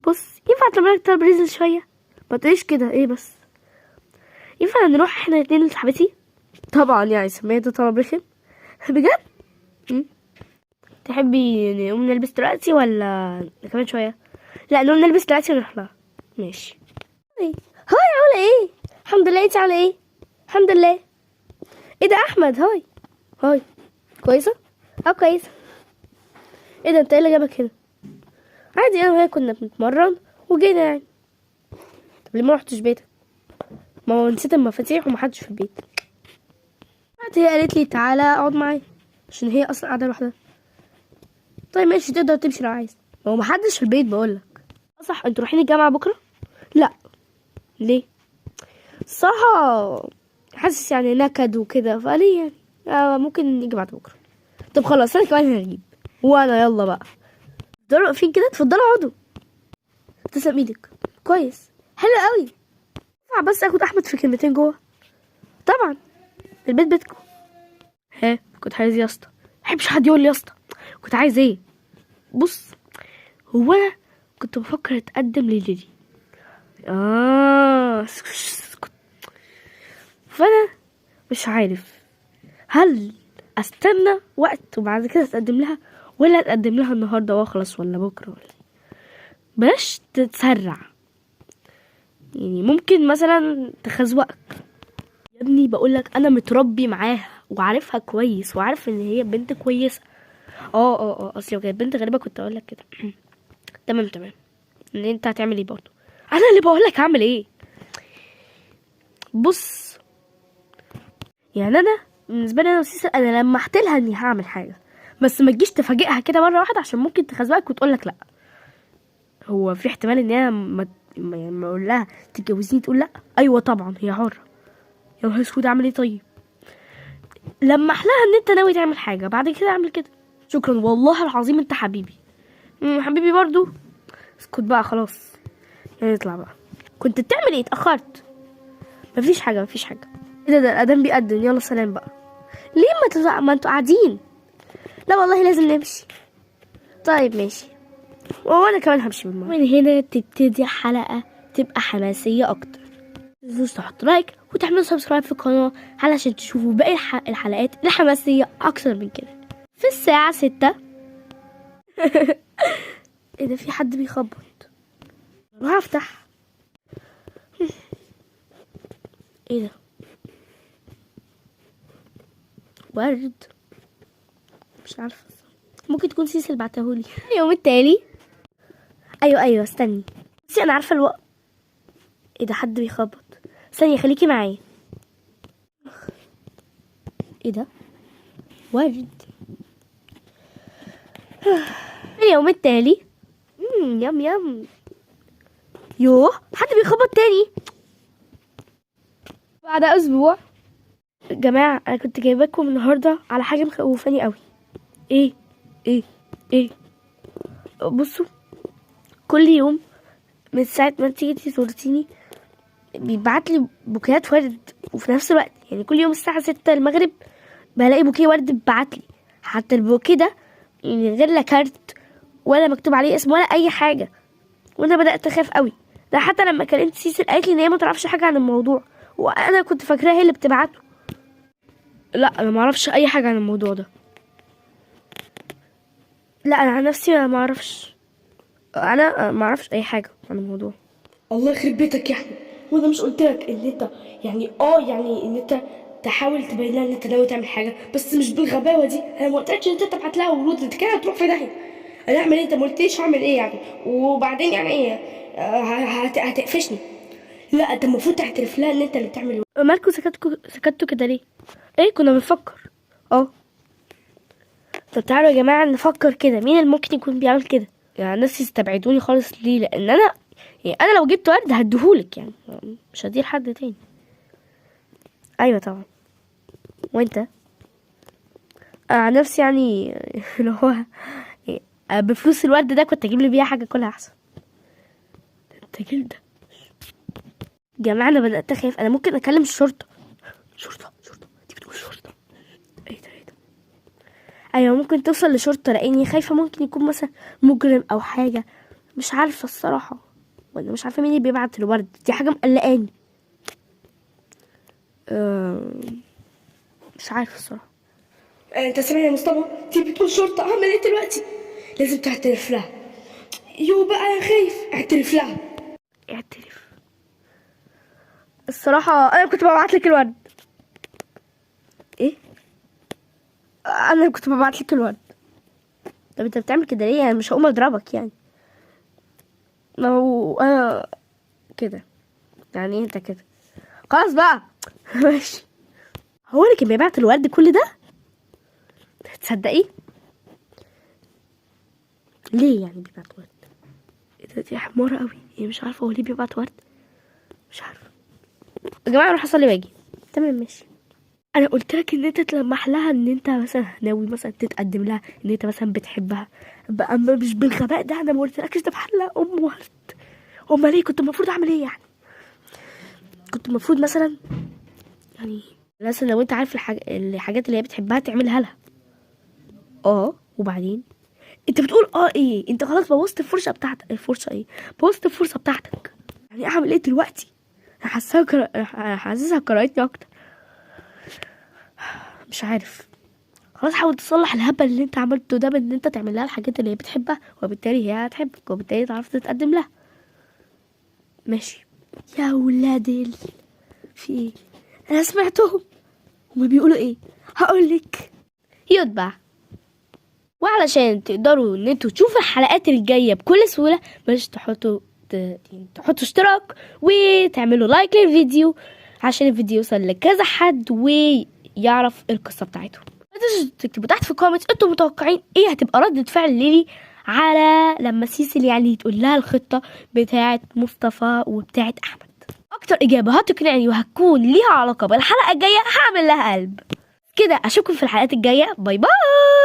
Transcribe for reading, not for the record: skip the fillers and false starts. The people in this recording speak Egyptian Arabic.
بص، ينفع اطلب لك طلب رزل شوية؟ ما تقوليش كده. ايه بس ينفع نروح احنا الاتنين لصاحبتي؟ طبعا يعني سمية ده طلب رخم بجد. مم. تحبي نقوم نلبس دلوقتي ولا كمان شوية؟ لا نقوم نلبس دلوقتي ونروح لها. ماشي. hi hi، عامله ايه؟ الحمد لله، انت عامله ايه؟ الحمد لله. ايه ده احمد؟ hi hi، كويسة؟ اه كويسة. ايه ده انت ايه اللي جابك هنا؟ عادي انا وهي كنا بنتمرن وجينا يعني. طب ليه ما رحتش بيتك؟ ما هو نسيت المفاتيح ومحدش في البيت. بعد هي قالت لي تعالى اقعد معايا عشان هي اصلا قاعدة لوحدها. طيب ماشي، تقدر تمشي لو عايز، ما هو محدش في البيت بقولك. صح، انتوا رايحين الجامعة بكره؟ لا. ليه؟ الصراحة حاسس يعني نكد وكده، فليه يعني؟ ممكن نيجي بعد بكره. طب خلاص انا كمان هجيب. وانا يلا بقى. اتفضلوا واقفين كده، اتفضلوا اقعدوا. تسلم ايدك. كويس، حلو قوي. ينفع بس اخد احمد في كلمتين جوه؟ طبعا البيت بيتكم. ها كنت عايز يا اسطى؟ محبش حد يقول لي يا اسطى. كنت عايز ايه؟ بص، هو انا كنت بفكر اتقدم لليلي. اسكت. فانا مش عارف هل استنى وقت وبعد كده اتقدم لها، ولا اتقدم لها النهارده واخلص، ولا بكره، ولا بلاش تتسرع. يعني ممكن مثلا تخزوقك. يا ابني بقولك انا متربي معاها وعارفها كويس وعارف ان هي بنت كويسة. اصل لو كانت بنت غريبة كنت اقولك كده. تمام تمام. ان انت هتعمل ايه برضه؟ انا اللي بقولك هعمل ايه. بص، يعني انا بالنسبة لي انا وسيسل، انا لمحت لها اني هعمل حاجة، بس ما تجيش تفاجئها كده مرة واحدة عشان ممكن تخزوقك وتقولك لا. هو في احتمال ان انا ما اقول لها تتجوزيني تقول لا؟ ايوه طبعا هي حره. يا نهار اسود، اعمل ايه طيب؟ لمح لها ان انت ناوي تعمل حاجة، بعد كده اعمل كده. شكرا والله العظيم، انت حبيبي. حبيبي برضو. اسكت بقى خلاص، يعني اطلع بقى. كنت بتعمل ايه؟ اتاخرت. مفيش حاجة مفيش حاجة. ايه ده؟ ده الادم بيقدم. يلا سلام بقى. ليه ما انتوا قاعدين؟ لا والله لازم نمشي. طيب ماشي، وانا كمان همشي بالمرة. من هنا تبتدي حلقة تبقى حماسية اكتر. متنسوش تحطوا like وتعملوا subscribe في القناة علشان تشوفوا باقي الحلقات الحماسية اكتر من كده. في الساعة 6. ايه ده؟ في حد بيخبط. اروح افتح. ايه ده؟ ورد. مش عارفة، ممكن تكون سيسل بعتهولي. اليوم التالي. ايوه ايوه استني، بصي انا عارفة الوقت. ايه ده؟ حد بيخبط. استني خليكي معايا. ايه ده؟ ورد. اليوم التالي. يم يم. يوه، حد بيخبط تاني. بعد اسبوع. جماعة انا كنت جايباكم النهاردة على حاجة مخوفاني قوي. ايه ايه ايه؟ بصوا، كل يوم من ساعة ما انتي جيتي زورتيني بيبعت لي بوكيهات ورد، وفي نفس الوقت يعني كل يوم الساعة 6 المغرب بلاقي بوكيه ورد بيبعت لي. حتى البوكيه ده يعني غير لا كارت ولا مكتوب عليه اسم ولا اي حاجة، وانا بدأت اخاف قوي. ده حتى لما كلمت سيسل قالت لي ان هي ما تعرفش حاجة عن الموضوع، وانا كنت فاكراها هي اللي بتبعته. لا انا ما اعرفش اي حاجة عن الموضوع ده. لا انا عن نفسي ما اعرفش، انا ما اعرفش اي حاجة عن الموضوع. الله يخرب بيتك يا احمد، وانا مش قلت لك ان انت ان انت تحاول تبين لها ان انت ناوي تعمل حاجة، بس مش بالغباوه دي. انا ما قلتلكش ان انت تبعت لها ورود، انت كده هتروح في داهية. انا اعمل ايه؟ انت ما قلتليش هعمل ايه يعني؟ وبعدين يعني ايه؟ هتقفشني. لا انت المفروض تعترف لها ان انت اللي بتعمل. مالكوا سكتوا كده ليه؟ ايه كنا بنفكر. طب تعالوا يا جماعة نفكر كده، مين اللي ممكن يكون بيعمل كده؟ يعني الناس يستبعدوني خالص ليه؟ لان انا انا لو جبت ورد هديهولك، مش هديه لحد تاني. ايوه طبعا. وانت؟ انا عن نفسي اللي هو بفلوس الورد ده كنت اجيب لي بيها حاجة كلها احسن. انت جلده. جماعة انا بدات اخاف، انا ممكن اكلم الشرطة. شرطه شرطه، دي بتقول شرطه. ايه ده؟ ايه ده؟ ايوه ممكن توصل لشرطه، لاني خايفة ممكن يكون مثلا مجرم او حاجة. مش عارفه الصراحة، وانا مش عارفه مين اللي بيبعت الورد، دي حاجة مقلقاني. أه، مش عارفه الصراحة. انت سامع يا مصطفى؟ دي بتقول شرطه، اعمل ايه دلوقتي؟ لازم تعترف لها. يو بقى انا خايف. اعترف لها. اعترف. الصراحة انا كنت ببعت لك الورد. ايه؟ انا كنت ببعت لك الورد. طب انت بتعمل كده ليه؟ انا مش هقوم اضربك يعني. ما هو انا كده يعني، انت كده خلاص بقى. ماشي. هو اللي كان بيبعت الورد كل ده؟ تصدقي ليه يعني بيبعت ورد؟ ايه ده، دي حمارة قوي، هي مش عارفة هو ليه بيبعت ورد. مش عارفة يا جماعة، اروح اصلي واجي. تمام ماشي. انا قلت لك ان انت تلمح لها ان انت مثلا ناوي مثلا تتقدم لها، ان انت مثلا بتحبها بقى، اما مش بالغباء ده. انا ما قلتلكش ده بحلها ام ورد. امال ايه كنت المفروض اعمل ايه يعني؟ كنت المفروض مثلا يعني مثلا لو انت عارف الحاجات اللي هي بتحبها تعملها لها. وبعدين انت بتقول ايه؟ انت خلاص بوظت الفرصة بتاعتك. الفرصة ايه؟ بوظت الفرصة بتاعتك. يعني اعمل ايه دلوقتي؟ انا حاسسها كرهتني اكتر. مش عارف. خلاص حاول تصلح الهبل اللي انت عملته ده بان انت تعمل لها الحاجات اللي هي بتحبها، وبالتالي هي هتحبك، وبالتالي تعرف تتقدم لها. ماشي يا ولاد في ايه؟ انا سمعتهم هما بيقولوا ايه. هقولك يتبع. وعلشان تقدروا ان انتوا تشوفوا الحلقات الجاية بكل سهولة، مش تحطوا اشتراك وتعملوا like للفيديو عشان الفيديو يوصل لكذا حد ويعرف القصة بتاعتهم. ما تنسوش تكتبوا تحت في ال comments انتوا متوقعين ايه هتبقى ردة فعل ليلي على لما سيسل يعني تقول لها الخطة بتاعة مصطفى وبتاعة احمد. اكتر اجابة هتقنعني وهتكون ليها علاقة بالحلقة الجاية هعمل لها قلب. كده اشوفكم في الحلقات الجاية. bye bye.